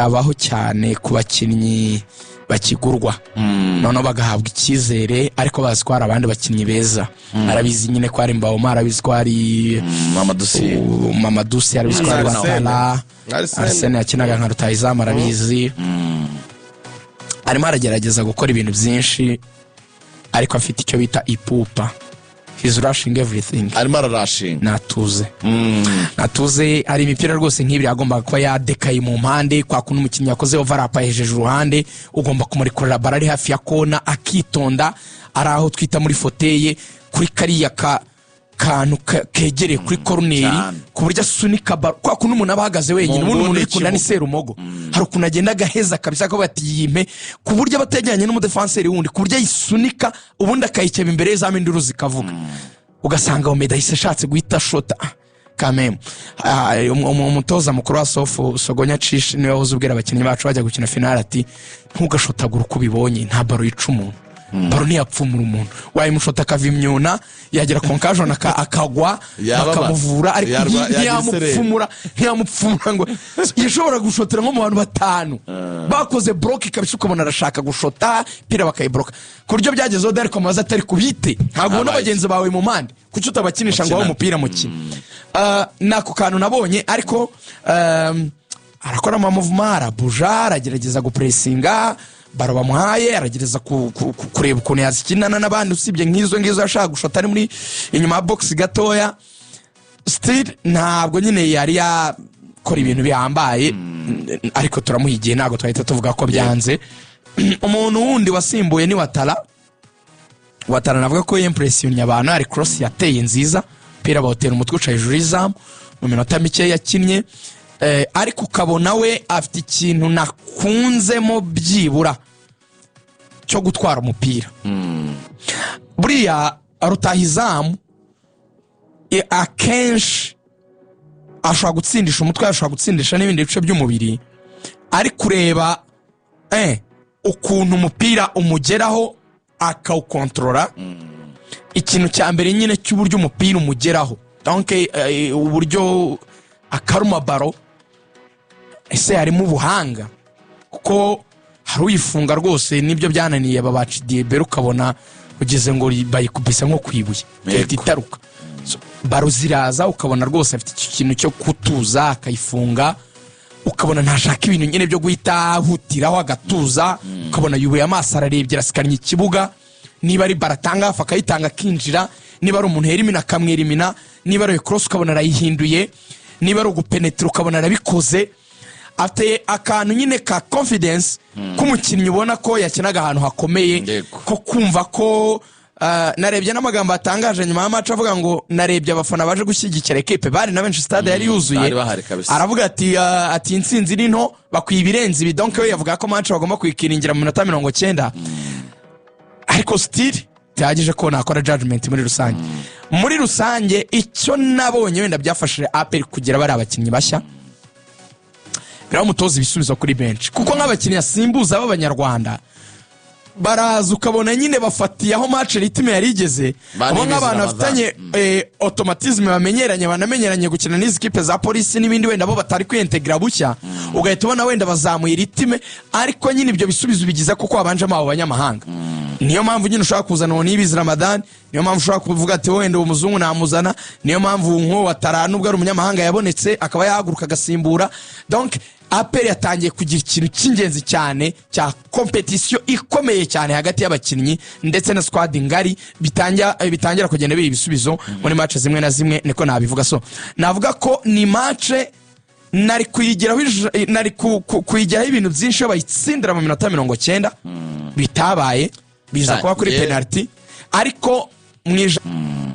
Kabaho cyane ku bakinnyi bakigurwa, noneho bagahabwa icyizere, ariko bazi ko hari abandi bakinnyi beza. Arabizi nyine ko hari Mbaoma, arabizi ko hari Mamadou Sy. Mamadou Sy, arabizi ko hari Arsene. Ouattara. Arsene. Arsene yakinaga nka rutahizamu, arabizi. Arimo aragerageza gukora ibintu byinshi, ariko afite icyo bita ipupa, he's rushing everything. Arimo ararashinga. Natuze, natuze. Hari imipira rwose nk'ibiri agomba kuba yadekaye mu mpande, kwa kuntu umukinnyi yakoze overlap ahejeje uruhande, ugomba kumurekurira ballon ari hafi ya kona, akitonda, ari aho twita muri fauteuil, kuri kariya ka kantu kegereye kuri koroneri, ku buryo asunika ballon kwa kuntu umuntu aba ahagaze wenyine. Mu Ubundi umuntu nguni uri kunda ni y'ikibuga. Serumogo, hari ukuntu agenda agaheza kabisa, akavuga ati "Yimpe", ku buryo aba ategeranye n'umudefanseri wundi, ku buryo ayisunika, ubundi akayikeba imbere y'izamu, induru zikavuga, ugasanga Omeda ahise ashatse guhita ashota kamemu. Umutoza mukuru wa Sofu Sogonya Cishi niwe wahoze ubwira abakinnyi bacu bajya gukina finale ati: "Ntugashotagure uko ubibonye, nta ballon yica umuntu, ballon ntiyapfumura umuntu. Wayimushota akava imyuna, yagira concussion, akagwa, Yababara. bakamuvura, ariko Yagira ntiyamupfumura, ntiyamupfumura." Ngo yashobora gushotera nko mu bantu batanu bakoze bloc kabisa, ukabona arashaka gushota pira bakayiboroka, ku buryo byagezeho Dariko amaze atari kubite: "Ntabwo ubona Abaye. bagenzi bawe mu mpande? Kuki utabakinisha ngo bahe Bakinane. umupira mukino?" Ni ako kantu nabonye, ariko arakora amamuvuma, arabuja, aragerageza gupuresinga ballon bamuhaye, aragerageza kureba ukuntu yazikinana n'abandi, usibye nk'izo ngizo yashaka gushota ari muri inyuma ya box gatoya. Still ntabwo nyine yari yakora ibintu bihambaye, ariko turamuha igihe, ntabwo twahita tuvuga ko byanze. Umuntu wundi wasimbuye ni Ouattara. Ouattara navuga ko yempresiyonye abantu. Hari cross yateye nziza, umupira bawutera umutwe uca hejuru y'izamu mu minota mike yakinnye. Ariko ukabona we afite ikintu nakunzemo byibura cyo gutwara umupira. Buriya rutahizamu akenshi ashobora gutsindisha umutwe, ashobora gutsindisha n'ibindi bice by'umubiri, ari kureba ukuntu umupira umugeraho akawukontorora. Ikintu cya mbere nyine cy'uburyo umupira umugeraho, donc uburyo akaruma ballon, ese harimo ubuhanga? Kuko hari uyifunga rwose, nibyo byananiye aba baci Diyebere, ukabona ugeze ngo bayikubise nko ku ibuye, igahita itaruka. So, ballon ziraza, ukabona rwose afite icyo kintu cyo kutuza akayifunga, ukabona ntashaka ibintu nyine byo guhita ahutiraho, agatuza, ukabona yubuye amaso, ararebye, arasikanya ikibuga. Niba ari ballon atanga hafi akayitanga akinjira, niba ari umuntu yerimina akamwerimina, niba ari cross ukabona arayihinduye, niba ari ugupenetira ukabona arabikoze. Afite akantu nyine ka confidence k'umukinnyi ubona ko yakinaga ahantu hakomeye, ko kumva ko narebye n'amagambo yatangaje nyuma ya match, avuga ngo narebye abafana baje gushyigikira ekipe, bari na benshi, stade yari yuzuye. Bari bahari kabisa. Aravuga ati "Intsinzi ni nto, bakwiye ibirenze ibi." Donc we yavuga ko match bagomba kuyikiringira mu minota 90, ariko still bihagije ko nakora judgment muri rusange. Muri rusange icyo nabonye wenda byafashije APR kugira bari abakinnyi bashya, biramutoza ibisubizo kuri benshi, kuko nk'abakinnyi asimbuza b'abanyarwanda baraza, ukabona nyine bafatiye aho match rythme yari igeze. Bani Abo nk'abantu Ramadhan. bafitanye automatisme, bamenyeranye, banamenyeranye gukina n'izi kipe za Polisi n'ibindi, wenda bo batari kwiyentegra bushya, ugahita ubona wenda bazamuye rythme, ariko nyine ibyo bisubizo bigize kuko habanjemo abo banyamahanga. Niyo mpamvu nyine ushobora kuzana uwo Niyibizi Ramadhan, niyo mpamvu ushobora kuvuga ati wenda uwo muzungu namuzana, niyo mpamvu nk'uwo Ouattara nubwo ari umunyamahanga yabonetse akaba yahaguruka agasimbura. Donc APR yatangiye kugira ikintu cy'ingenzi cyane cya compétition ikomeye cyane hagati y'abakinnyi ndetse na squad ngari, bitangira kugenda biha ibisubizo muri match zimwe na zimwe, niko nabivuga. So navuga ko ni match nari kuyigiraho nari kuyigiraho ibintu byinshi iyo bayitsindira mu minota 90. Bitabaye, biza kuba kuri penaliti, ariko mu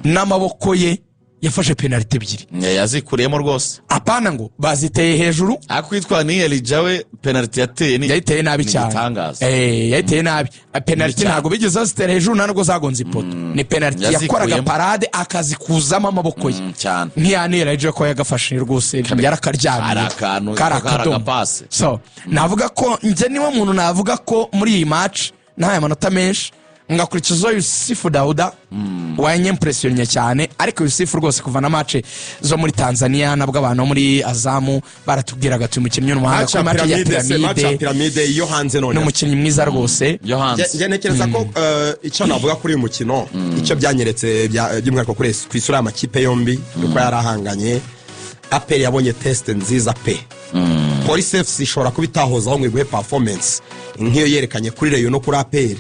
n'amaboko ye yafashe penaliti ebyiri. Yazikuriyemo rwose. Apana ngo baziteye hejuru. Ariko witwa ni Elija we, penaliti yateye ni Yayiteye nabi ni cyane. igitangaza. Yayiteye nabi penaliti. Cyane. Ntabwo bigeze bazitera hejuru, nta nubwo zagonze ipoto. Ni penaliti Yazikuyemo. yakoraga parade akazikuzamo amaboko ye. Cyane. Nk'iya Elija ko yagafashe rwose, yarakaryamiye. Kari akantu, kari kari akadomo. agapase. So navuga ko njye niwo muntu navuga ko muri iyi match ntaye amanota menshi. Ngakurikizaho Yusufu Dawuda wanyimpressionnye cyane. Ariko Yusufu rwose, kuva na match zo muri Tanzania, nabwo abantu bo muri Azamu baratubwiraga ati umukinnyi w'umuhanga kuri match ya Pyramide se, match ya Pyramide. Pyramide yo hanze none. Ni umukinnyi mwiza rwose. Yo hanze. Njye ntekereza ko icyo navuga kuri uyu mukino, icyo byanyeretse by'umwihariko ku isura y'amakipe yombi, uko yari ahanganye, APR yabonye test nziza pe. Police FC ishobora kuba itahozaho ngo iguhe performance nk'iyo yerekanye kuri Rayon no kuri APR.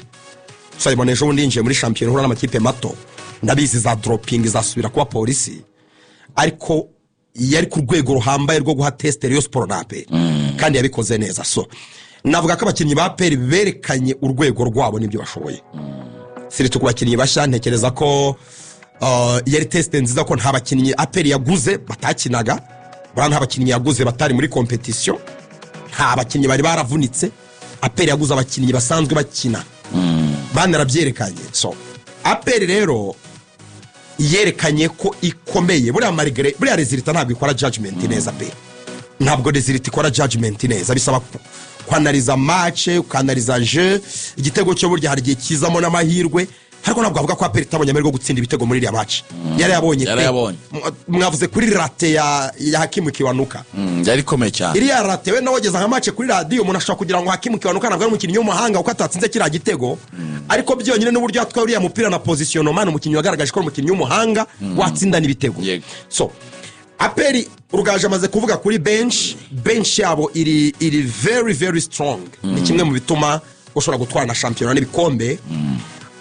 Tuzayibona ejo bundi yinjiye muri shampiyona ihura n'amakipe mato. Ndabizi za dropping izasubira kuba Polisi, ariko yari ku rwego ruhambaye rwo guha test Rayon Sport na APR, kandi yabikoze neza. So navuga ko abakinnyi ba APR berekanye urwego rwabo n'ibyo bashoboye, surtout ku bakinnyi bashya. Ntekereza ko yari test nziza, ko nta bakinnyi APR yaguze batakinaga. Buriya nta bakinnyi yaguze batari muri compétition, nta bakinnyi bari baravunitse. APR yaguze abakinnyi basanzwe bakina, banarabyerekanye. So APR rero yerekanye ko ikomeye. Buriya malgré buriya résultat ntabwo ikora judgment neza pe, ntabwo résultat ikora judgment neza. Bisaba kwanariza match, ukanariza jeu. Igitego cyo burya hari igihe kizamo n'amahirwe, ariko ntabwo avuga ko APR itabonye amahirwe yo gutsinda ibitego muri iriya match. Yarayabonye pe. Yarayabonye. Mwavuze kuri raté ya Hakimu Kiwanuka. Yari ikomeye cyane. Iriya raté, we nawe wageze nka match kuri radiyo, umuntu ashobora kugira ngo Hakimu Kiwanuka ntabwo ari umukinnyi w'umuhanga kuko atatsinze kiriya gitego, ariko byonyine n'uburyo yatwaye uriya mupira na positionnement, umukinnyi wagaragaje ko ari umukinnyi w'umuhanga watsinda n'ibitego. So APR, Rugaju amaze kuvuga kuri bench. Bench yabo iri very very strong, ni kimwe mu bituma ushobora gutwara na shampiyona n'ibikombe.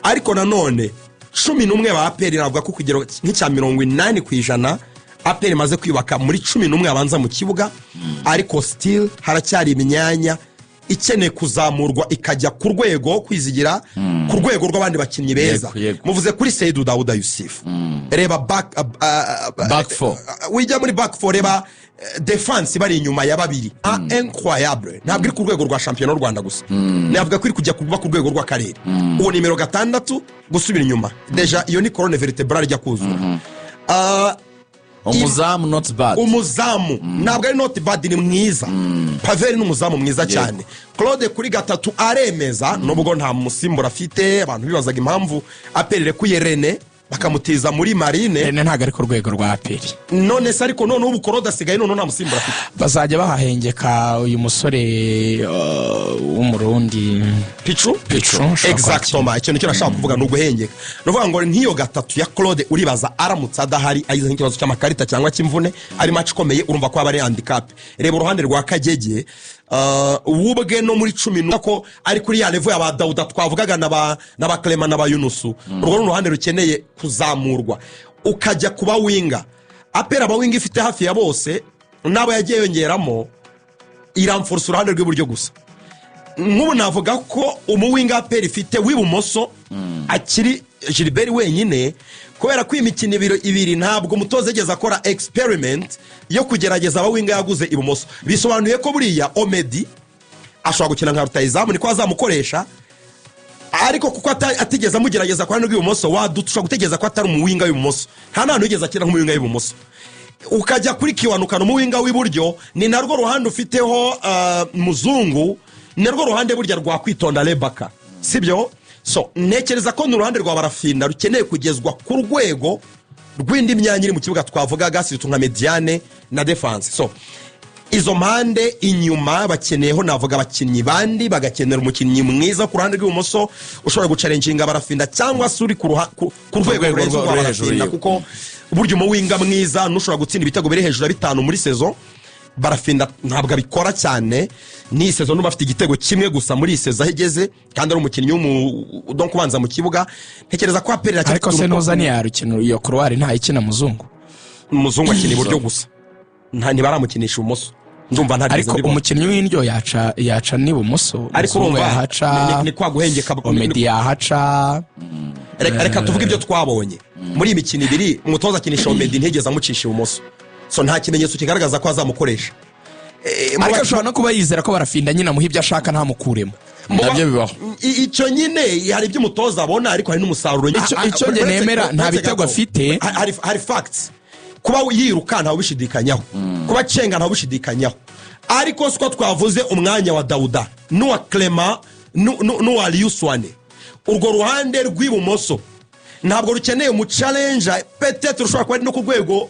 Ariko nanone 11 ba APR, navuga ko kugero nk'icya 80% APR imaze kwiyubaka muri 11 abanza mu kibuga, ariko still haracyari imyanya ikeneye kuzamurwa ikajya ku rwego kwizigira, ku rwego rw'abandi bakinnyi beza. Yego, yego. Muvuze kuri Seidu Dawuda Yusufu, reba back Back four. Wijya muri back four, reba defense bari inyuma ya babiri. Incroyable. Ntabwo iri ku rwego rwa shampiyona y'u Rwanda gusa, navuga ko iri kujya kuba ku rwego rw'akarere. Uwo nimero 6 gusubira inyuma, déjà iyo ni colonne vertébrale ijya kuzura. Umuzamu not bad. Umuzamu ntabwo ari not bad, ni mwiza. Paveri ni umuzamu mwiza cyane. Claude kuri gatatu aremeza, nubwo nta musimbura afite. Abantu bibazaga impamvu APR irekuye Rene bakamutiza muri Marine. Rene ntabwo ari ku rwego rwa APR. None se ariko noneho ubu Claude asigaye, noneho nta musimbura afite. Bazajya bahahengeka uyu musore w'Umurundi. Picu. Pichu, ushobora. Exactement, ikintu cyo nashaka kuvuga ni uguhengeka. Ni ukuvuga ngo nk'iyo gatatu ya Claude, uribaza aramutse adahari, agize nk'ikibazo cy'amakarita cyangwa cy'imvune, ari match ikomeye, urumva ko aba ari handicap. Reba uruhande rwa Kagege, ubwe no muri 11 ko ari kuri ya level ya ba Dawuda twavugaga na ba Clement na ba Yunusu. Urwo ni uruhande rukeneye kuzamurwa. Ukajya kuba winger, APR aba winger ifite hafi ya bose n'abo yagiye yongeramo, iramfurusa uruhande rw'iburyo gusa. Nk'ubu navuga ko umuwinger APR ifite w'ibumoso akiri Gilbert wenyine, kubera ko iyi mikino ibiri ntabwo umutoza yigeze akora experiment yo kugerageza abawinger yaguze ibumoso. Bisobanuye ko buriya Omedi ashobora gukina nka rutayizamu, niko azamukoresha, ariko kuko atigeze amugerageza ku ruhande rw'ibumoso, wadushobora gutegereza ko atari umuwinger w'ibumoso. Nta n'ahantu yigeze akina nk'umuwinger w'ibumoso. Ukajya kuri Kiwanukana, umuwinger w'iburyo, ni narwo ruhande ufiteho Muzungu, ni narwo ruhande burya rwa Kwitonda Rebaka, sibyo? So ntekereza ko ni uruhande rwa Barafinda rukeneye kugezwa ku rwego rw'indi myanya iri mu kibuga twavugaga, surtout nka médiane na défense. So izo mpande inyuma bakeneyeho, navuga, abakinnyi bandi, bagakenera umukinnyi mwiza ku ruhande rw'ibumoso ushobora guchallenginga Barafinda, cyangwa se uri ku rwego rwego rurenze urwa ruri hejuru Barafinda, yiwe. kuko burya umuwinger mwiza n'ushobora gutsinda ibitego biri hejuru ya 5 muri saison. Barafinda ntabwo abikora cyane n'iyi saison, n'ubu afite igitego kimwe gusa muri iyi saison aho igeze, kandi ari umukinnyi donc ubanza mu kibuga. Ntekereza ko APR iracyafite Ariko se nuza ntiyarukina iyo couloir, ntayikina Muzungu? Umuzungu akina iburyo gusa, ntibaramukinisha ibumoso, ndumva ntarigeze Ariko mbibona. umukinnyi w'indyo yaca n'ibumoso. Ariko Muzungu urumva yahaca. ni kwa guhengeka. Omedi yahaca. Reka tuvuge ibyo twabonye muri iyi mikino ibiri. Umutoza akinisha Omedi, ntigeze amucisha ibumoso, so nta kimenyetso kigaragaza ko azamukoresha. Ariko ashobora no kuba yizera ko Barafinda nyine amuha ibyo ashaka, ntamukuremo. Nabyo bibaho. Icyo nyine hari ibyo umutoza abona, ariko hari n'umusaruro nyine. Icyo njye nemera, nta Uretse bitego gato. afite. Hari facts: kuba yiruka ntawe ubishidikanyaho, kuba cenga ntawe ubishidikanyaho, ariko siko twavuze umwanya wa Dawuda n'uwa Clement n'uwa Liyuswane. Urwo ruhande rw'ibumoso ntabwo rukeneye umuchallenger, peut-être rushobora kuba ari no ku rwego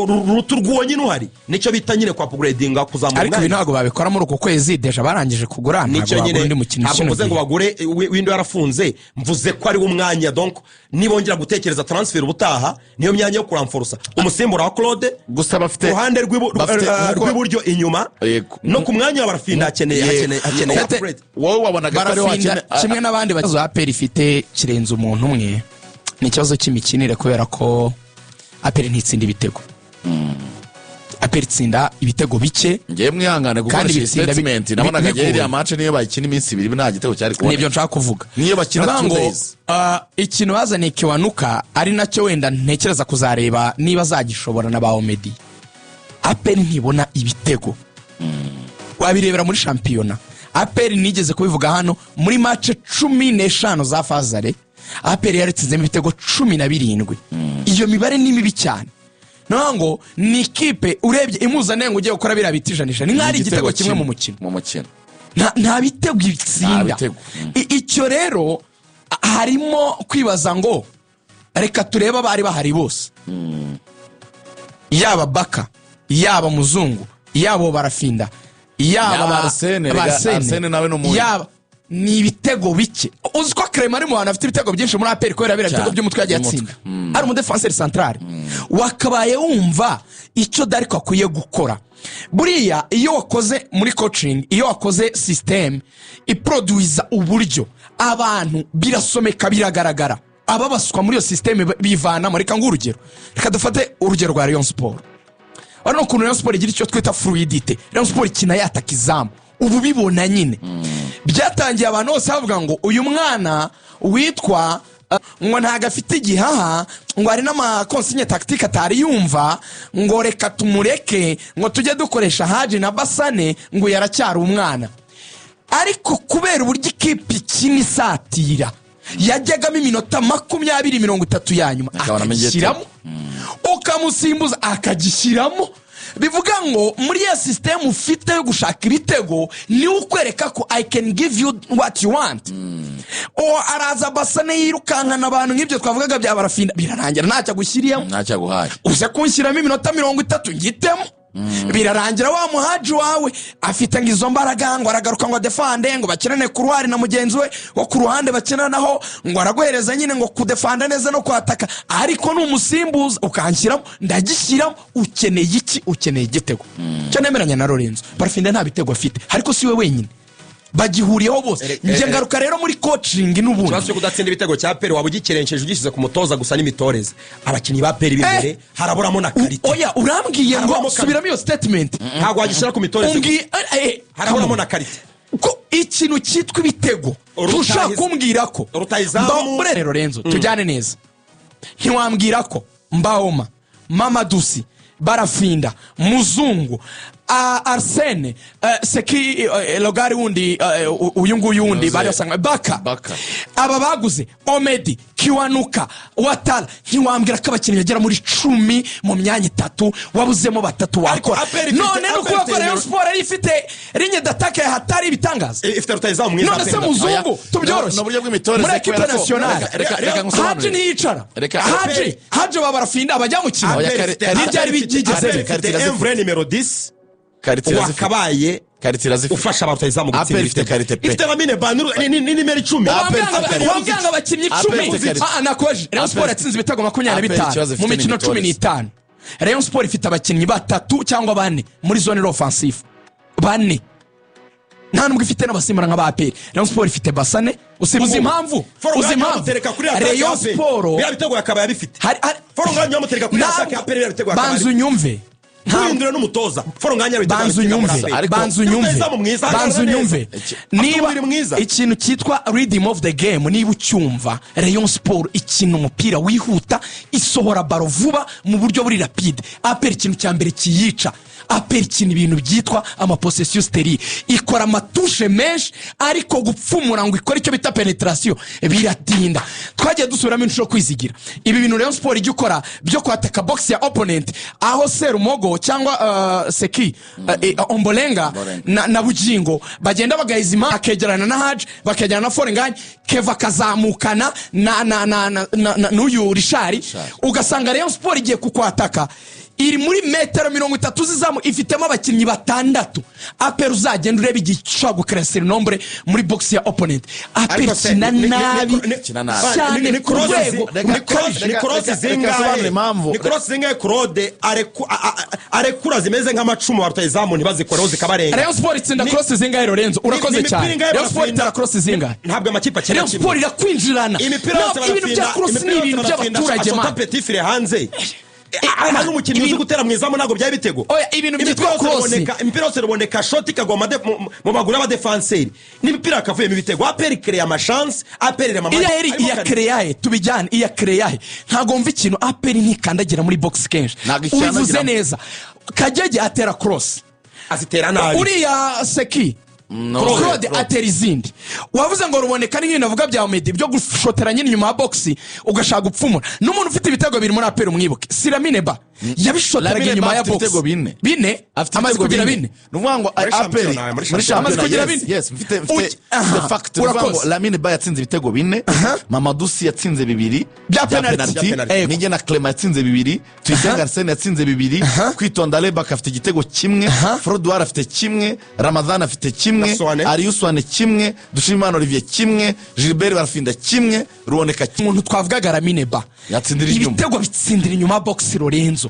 ruruta urw'uwo nyine uhari. Nicyo bita nyine kwa upgradinga, kuzamura Ariko ibi umwanya. ntabwo babikora muri uku kwezi, déjà barangije kugura, ntabwo Nicyo bagura nyine, undi mukino ntabwo kino mvuze ngo gihe. bagure window yarafunze, mvuze ko ari wo mwanya. Donc nibongera gutekereza transfer ubutaha, niyo myanya yo kurenforsa umusimbura wa Claude Gusa bafite ku ruhande rw'iburyo inyuma Yego. no ku mwanya wa Barafinda hakeneye hakeneye upgrade. Wowe wabonaga ko ariho Barafinda hakeneye. kimwe n'abandi bakibazo APR ifite kirenze umuntu umwe, ni ikibazo cy'imikinire, kubera ko APR ntitsinda ibitego, APR itsinda ibitego bike. Ngewe mwihangane Kandi gukoresha iyi bitsinda statement, nabonaga ngewe bigoye. iriya match niyo bayikina iminsi 2 nta gitego cyari kuboneka. Nibyo nshaka kuvuga. Niyo bakina Ni ukuvuga two ngo, days. ikintu bazaniye Kiwanuka, ari nacyo wenda ntekereza kuzareba niba azagishobora na ba Omedi, APR ntibona ibitego. Wabirebera muri shampiyona, APR, nigeze kubivuga hano, muri match 15 za phase aller, APR yaritsinzemo ibitego 17. Iyo mibare ni mibi cyane. Niyo ngo ni ikipe urebye impuzandengo ugiye gukora biriya bita ijanisha, ni nk'aho ari igitego kimwe mu mukino. Mu mukino. Nta bitego itsinda. Nta bitego. Icyo rero harimo kwibaza ngo reka turebe abari bahari bose, yaba Baka, yaba Muzungu, yaba Barafinda, yaba Yaba Arsene, ba rega Arsene, Arsene nawe ni umunya. Yaba ni ibitego bike. Uzi ko Clement ari mu bantu afite ibitego byinshi muri APR kubera biriya bitego Cyane. by'umutwe yagiye By'umutwe. atsinda, ari umudéfenseur central. Wakabaye wumva icyo Darko akwiye gukora. Buriya iyo wakoze muri coaching, iyo wakoze système iproduiza uburyo, abantu birasomeka, biragaragara, ababaswa muri iyo système bivanamo. Reka nguhe urugero, reka dufate urugero rwa Rayon Sport. Urabona ukuntu Rayon Sport igira icyo twita fluidité. Rayon Sport ikina yataka izamu, ubu ubibona nyine byatangiye abantu bose bavuga ngo uyu mwana witwa ngo ntabwo afite igihaha, ngo hari n'amaconsignes tactiques atari yumva, ngo reka tumureke, ngo tujye dukoresha Haji na Basane, ngo yaracyari umwana. Ariko kubera uburyo ikipe ikina isatira, yajyagamo iminota 20, 30 ya nyuma Akabonamo igitego. akagishyiramo, ukamusimbuza akagishyiramo. Bivuga ngo muri ya système ufite yo gushaka ibitego, niwe ukwereka ko "I can give you what you want." O araza Basane yirukankana abantu, nk'ibyo twavugaga bya Barafinda, birarangira ntacyo agushyiriyemo. Ntacyo aguhaye. Uze kunshyiramo iminota 30 ngitemo, birarangira wa muhaji wawe afite ngo izo mbaraga, ngo aragaruka, ngo adefande, ngo bakinane couloir na mugenzi we wo ku ruhande bakinanaho, ngo araguhereza nyine ngo kudefanda neza no kwataka, ariko numusimbuza ukanshyiramo ndagishyiramo. Ukeneye iki? Ukeneye igitego. Cyo nemeranya na Lorenzo, Barafinda nta bitego afite, ariko si we wenyine, bagihuriyeho bose. Njye ngaruka rero muri coaching n'ubundi. Ikibazo cyo kudatsinda ibitego cya APR waba ugikerenkeje ugishyize ku mutoza gusa n'imitoreze. Abakinnyi ba APR b'imbere haraburamo na qualité. Oya, urambwiye ngo Harabamo qualité. subiramo iyo statement. Ntabwo wagishyira ku mitoreze. Umbwiye Haraburamo come on. na qualité. Ko ikintu cyitwa ibitego ntushobora kumbwira ko Rutahizamu- Rero Lorenzo, tujyane neza, ntiwambwira ko Mbaoma, Mamadusi, Barafinda, Muzungu, Arsene, Seki, Logari wundi, uyu nguyu wundi Yoze. bari basanga Baka, Baka. aba baguze, Omedi, Kiwanuka, Watara, ntiwambwira ko abakinnyi bagera muri 10 mu myanya itatu wabuzemo batatu wakora. APR None ni APR ukuvuga ko ifite Rayon Sport yari ifite ligne d'attaque hatari ibitangaza. Ifite rutahizamu mwiza None se APR. Muzungu, Oya. tubyoroshye, Ni uburyo bw'imitoreze muri ekipe kubera ko- nationale Reka ngusobanurire. Haji ntiyicara. Haji wa Barafinda abajya mu kino. Oya, APR N'ibyari byigeze. APR ifite Qualité un vrai numéro 10 Qualité irazifite. wakabaye Qualité irazifite. ufasha abarutahizamu gutsinda APR ifite ibitego. qualité pe. Ifite Lamine Banuru ni nimero 10. APR ifite qualité. Wambwira ngo abakinnyi APR 10 ifite qualité. Nakoje Rayon Sport APR yatsinze ibitego makumyabiri na APR ikibazo bitanu ifite mu ni mikino cumi imitoreze. n'itanu. Rayon Sport ifite abakinnyi batatu cyangwa bane muri zone offensive, bane, nta nubwo ifite n'abasimbura nka ba APR. Rayon Sport ifite Basane. Uzi impamvu? Uzi impamvu Rayon Sport Biriya bitego yakabaye abifite. Hari Foronganya bamutereka kuri Ntabwo- attaque ya APR, biriya bitego yakabaye Banza abifite. unyumve. Tuhindure n'umutoza Foronganya bitego Banza abitsinda muri unyumve. APR. Ariko- Banza unyumve. Rutahizamu mwiza, Banza ahagarara neza. unyumve. Afite Niba umubiri mwiza. ikintu cyitwa rhythm of the game, niba ucyumva, Rayon Sport ikina umupira wihuta, isohora ballon vuba mu buryo buri rapide. APR ikintu cya mbere kiyica, APR ikina ibintu byitwa ama possession stérile, ikora ama touches menshi, ariko gupfumura ngo ikore icyo bita pénétration biratinda. Twagiye dusubiramo inshuro, kwizigira ibi bintu Rayon Sport ijya ukora byo kwataka box ya opponent, aho Serumogo cyangwa Seki Ombolenga na Bugingo bagenda bagahizima, akegerana na Haji, bakegerana na Forenganye, Keva akazamukana na n'uyu Rishari, ugasanga Rayon Sport igiye kukwataka iri muri metero 30 z'izamu, ifitemo abakinnyi batandatu. APR uzagenda ureba igihe ishobora gukeresa surnombre muri box ya opponent. APR Ariko se, ikina nabi Ikina nabi. cyane ni ku cross rwego ni cross rukabije. ni cross Reka zingahe nsobanure impamvu. Ni cross zingahe Claude arekura zimeze nk'amacumu, ba rutahizamu ntibazikoreho zikabarenga? Rayon Sport itsinda cross zingahe, Lorenzo? Urakoze Ni imipira cyane. ingahe Rayon Sport baratsinda? itera cross zingahe? Ntabwo amakipe akina Rayon kimwe. Sport irakwinjirana. Imipira yose No, ibintu bya baratsinda, cross ni imipira yose ibintu baratsinda, by'abaturage, ashota man. petit filet hanze. Hari umukinnyi uzi gutera mu izamu, ntabwo byaba ibitego. Oya, ibintu Imipira byitwa yose cross. Imipira yose ruboneka, shoti ikagwa mu maguru y'abadefanseri, n'imipira yakavuyemo ibitego. APR kereye ama chances, APR irema Iya eri iya kereyahe, tubijyane, iya kereyahe. Ntabwo mva ikintu, APR ntikandagira muri box kenshi. Ntabwo Ubivuze ikandagiramo. neza, Kagege atera cross. Azitera nabi. Uriya Seki No, Claude Claude. atera izindi. Wavuze ngo ruboneka n'ibintu navuga bya Medi byo gushotera nyine inyuma ya box, ugashaka gupfumura. N'umuntu ufite ibitego biri muri APR, umwibuke, si Lamine Ba yabishoteraga Lamine inyuma Ba ya afite box. ibitego bine. Bine. Afite Amaze ibitego kugira bine. Ni ukuvuga ngo Muri APR shampiyona, muri muri shampiyona. Amaze kugira yes, bine. yes, mfite Aha, fact. Ni ukuvuga ngo urakoze. Lamine Ba yatsinze ibitego bine, Mamadou Sy yatsinze bibiri Bya penalty. penalty, Bya penalty. Yego. Nigena Clement yatsinze bibiri, Tuyisenge Arsene yatsinze bibiri, Kwitonda Lebak afite igitego kimwe, Frodouard afite kimwe, Ramadhan afite kimwe, Na Soane. Aliou Souane kimwe, Dushimimana Olivier kimwe, Gilbert Barafinda kimwe, Ruboneka kimwe. Umuntu twavugaga, Lamine Ba, Yatsindira inyuma. Ibitego bitsindira inyuma ya box, Lorenzo.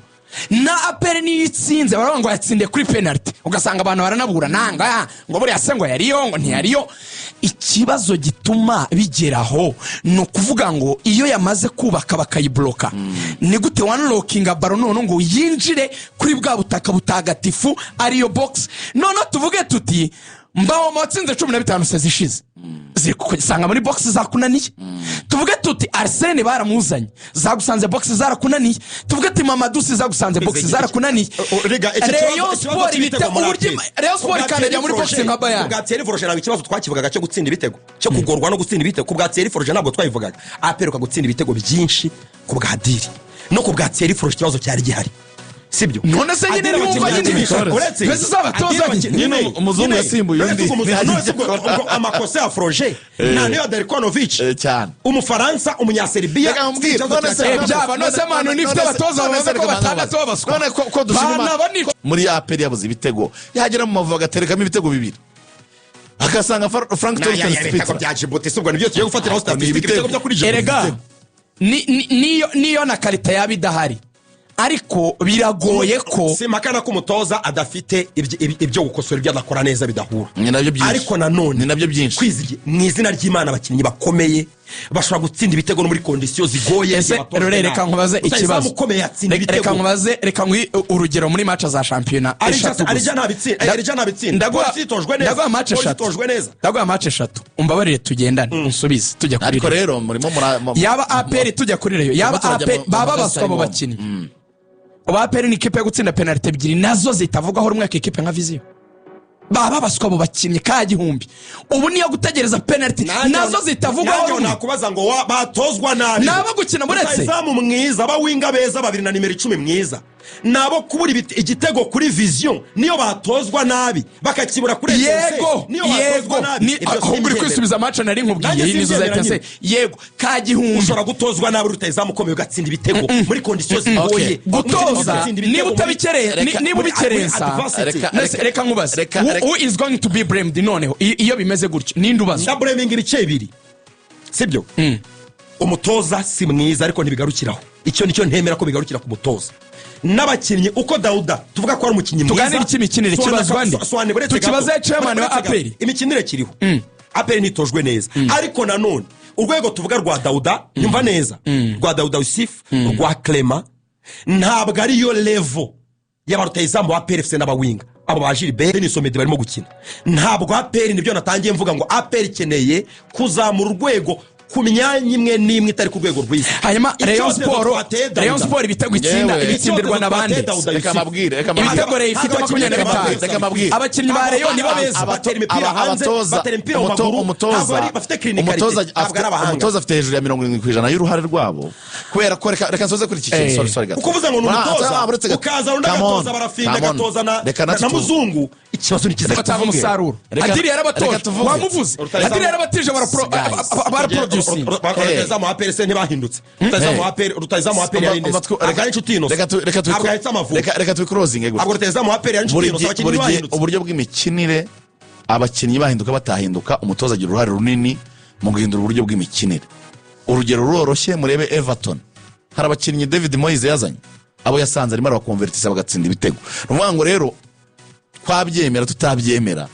Na APR niyo itsinze, baravuga ngo yatsindiye kuri penalty, ugasanga abantu baranabura nanga ngo buriya se ngo yariyo, ngo ntiyariyo. Ikibazo gituma bigeraho ni ukuvuga ngo iyo yamaze kubaka bakayibloka, ni gute wanlockinga ballon none ngo yinjire kuri bwa butaka butagatifu ariyo box? Noneho tuvuge tuti Mbawoma watsinze 15 saison ishize, ziri kusanga muri box zakunaniye. Tuvuge tuti Arsene baramuzanye, zagusanze box zarakunaniye. Tuvuge tuti Mamadou Sy zagusanze box zarakunaniye. Rega, iki Rayon kibazo Sport cy'ibitego ibite muri uburyo APR. Rayon Sport Kubwa ikandagira muri Thierry box nka Bayern. Kubwa Thierry Froger ntabwo ikibazo twakivugaga cyo gutsinda ibitego, cyo kugorwa no gutsinda ibitego. Kubwa Thierry Froger ntabwo twabivugaga. APR gutsinda ibitego byinshi ku bwa Adil no ku bwa Thierry Froger, ikibazo cyari gihari, sibyo? None se nyine Adil niwumva abakinnyi nyine yakinisha, uretse mbese uzabatoza Adil abakinnyi- Nyine umuzungu yasimbuye none undi. se ubwo Ntihagire none se ubwo amakosa ya Froger nta niyo ya Darkonovic, Cyane. Umufaransa, Umunyaserbiya, Reka nkubwire, si ikibazo none cya se- cyane. Byaba, none se Manu nifite abatoza none se bavuze ko reka batandatu babaswa. None ko dushima Bana muri APR yabuze ibitego, yagera mu Mavubi agaterekamo ibitego bibiri, agasanga Frank Na- ya- Torsten ya- ibitego Spittler. bya Djibouti si ubwo nibyo tugiye gufatiraho Ni statistique? ibitego. Ibitego byo kuri Djibouti. Erega niyo na qualité yaba idahari, ariko biragoye ko Simpakana ko umutoza adafite ibyo gukosora, ibyo adakora neza bidahura. Ni nabyo byinshi. Ariko nanone Ni nabyo byinshi. Kwizigira mu izina ry'Imana, abakinnyi bakomeye bashobora gutsinda ibitego no muri conditions zigoye. Ese Igihe batojwe rero reka nabi. nkubaze Rutahizamu ikibazo. ukomeye yatsinda Reka ibitego. nkubaze, reka nguhe urugero muri match za shampiyona eshatu gusa. Arija ntabitsinda, Arija ntabitsinda. Polisi itojwe neza. Ndaguha match Polisi eshatu. itojwe neza. Ndaguha match eshatu, umbabarire tugendane, unsubize tujya kuri Ariko Rayon. rero murimo Yaba APR, tujya kuri Rayon, yaba Turimo turajya APR mu baba makosa baswa abo arimo. bakinnyi. Ubu APR ni ikipe yo gutsinda penaliti ebyiri nazo zitavugwaho rumwe ku ikipe nka Vision. Baba baswa abo bakinnyi ka gihumbi, ubu niyo gutegereza penaliti nazo zitavugwaho Nanjye rumwe. nakubaza ngo batozwa nabi. Nabo gukina buretse. Rutahizamu mwiza, abawinga beza babiri na nimero 10 mwiza, nabo kubura igitego kuri Vision, niyo batozwa nabi bakakibura kuri Etincelle, Yego. niyo batozwa Yego. nabi, ibyo Ahubwo uri simbyemera. kwisubiza match nari nkubwiye. Nanjye Iyi nizo za simbyemera. Etincelle, yego, ka gihumbi. Ushobora gutozwa nabi, rutahizamu ukomeye ugatsinda ibitego muri conditions zigoye. Gutoza Ugatsinda ibitego niba utabikereye niba ubikerensa. adversity. Nese, reka nkubaze. Who is going to be blamed noneho iyo bimeze gutyo? Ninde ubazwa? Ndablaminga ibice bibiri, sibyo? Umutoza si mwiza, ariko ntibigarukiraho. Icyo nicyo ntemera ko bigarukira ku mutoza n'abakinnyi. Uko Dawuda tuvuga ko ari umukinnyi mwiza, Tuganire icy'imikinire, kibazwa nde? Soane, buretse gato. Tukibaze chairman wa Buretse gato. APR. Imikinire kiriho, APR ntitojwe neza, ariko nanone urwego tuvuga rwa Dawuda, nyumva neza, rwa Dawuda Yussif, rwa Clement, ntabwo ariyo level y'abarutayizamu ba APR FC n'abawinga abo ba Gilbert Denis Omedi barimo gukina. Ntabwo APR, nibyo natangiye mvuga ngo APR ikeneye kuzamura urwego. Ku myanya imwe n'imwe itari ku rwego rwiza. Hanyuma Rayon Icyotezo Sport, twateye Dawuda. Rayon Sport ibitego itsinda Yewe. ibitsindirwa na bande? Icyotezo twateye Dawuda. Reka mbabwire, reka mbabwire. Ibitego Rayon ifite Ntabwo 25. Reka mbabwire. Abakinnyi ba Rayon nibo beza. Batera imipira hanze, batera imipira mu maguru, ntabwo bafite clinicality, ntabwo ari abahanga. Umutoza afite hejuru ya 70% y'uruhare rwabo, kubera ko reka nsoze kuri iki kintu. Eh. Sorry, sorry gato. Kuko uvuze ngo ni umutoza, Uretse gato. ukaza undi Come on, agatoza barafinda, come on. agatoza Reka natwe na muzungu, ikibazo ni kiza. Batanga umusaruro. Reka- Adiri yarabatojwe. reka tuvuge. Wamuvuze. Rutahizamu- Adiri yarabatije, Guys. baraproducinga. Rutahizamu wa APR se ntibahindutse? Rutahizamu wa APR, rutahizamu wa APR Umva- yarindetse. umva Ntabwo ari inshuti Innocent. reka Ntabwo ahetse Amavubi. Reka tubikorozinge gutya. Ntabwo rutahizamu wa APR yari inshuti Buri Innocent, gihe abakinnyi buri gihe ntibahindutse. uburyo bw'imikinire, abakinnyi bahinduka batahinduka, umutoza agira uruhare runini mu guhindura uburyo bw'imikinire. Urugero ruroroshye, murebe Everton. Hari abakinnyi David Moyes yazanye, abo yasanze arimo arabakonvertisa bagatsinda ibitego. Ni ukuvuga ngo rero, twabyemera tutabyemera,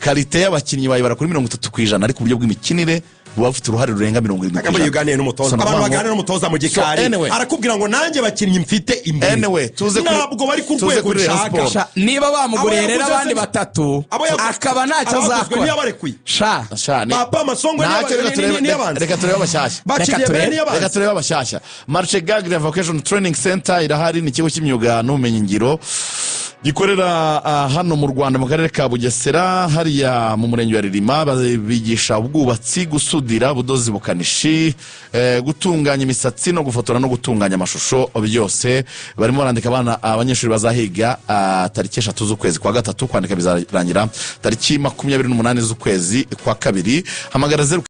qualité y'abakinnyi bayibara kuri 30%, ariko uburyo bw'imikinire buba bufite uruhare rurenga 70 ku Kagame ijana. yuganiye n'umutoza. So, ni Abantu ukuvuga ngo- baganira n'umutoza mu gikari, So, anyway. arakubwira ngo nanjye abakinnyi mfite imbere Anyway, tuze ntabwo bari ku tuze rwego kuri Rayon nshaka. Sport. Sha, niba bamuguriye Abo rero yaguze abandi batatu, abo yaguze- akaba ntacyo abaguzwe azakora. ntiyabarekuye. Sha. Sha, Papa Masongo ntacyo, reka niyabanze. reka turebe abashyashya. Bakiriye Reka mbere turebe. niyabanze. Reka turebe abashyashya. Marche Gagre Vocation Training Center irahari, ni ikigo cy'imyuga n'ubumenyingiro gikorera hano mu Rwanda, mu karere ka Bugesera, hariya mu murenge wa Ririma. Bigisha ubwubatsi, gusudira, ubudozi, bukanishi, gutunganya imisatsi no gufotora no gutunganya amashusho byose. Barimo barandika abana, abanyeshuri bazahiga tariki 3 z'ukwezi kwa gatatu. Kwandika bizarangira tariki 28 z'ukwezi kwa kabiri. Hamagara 0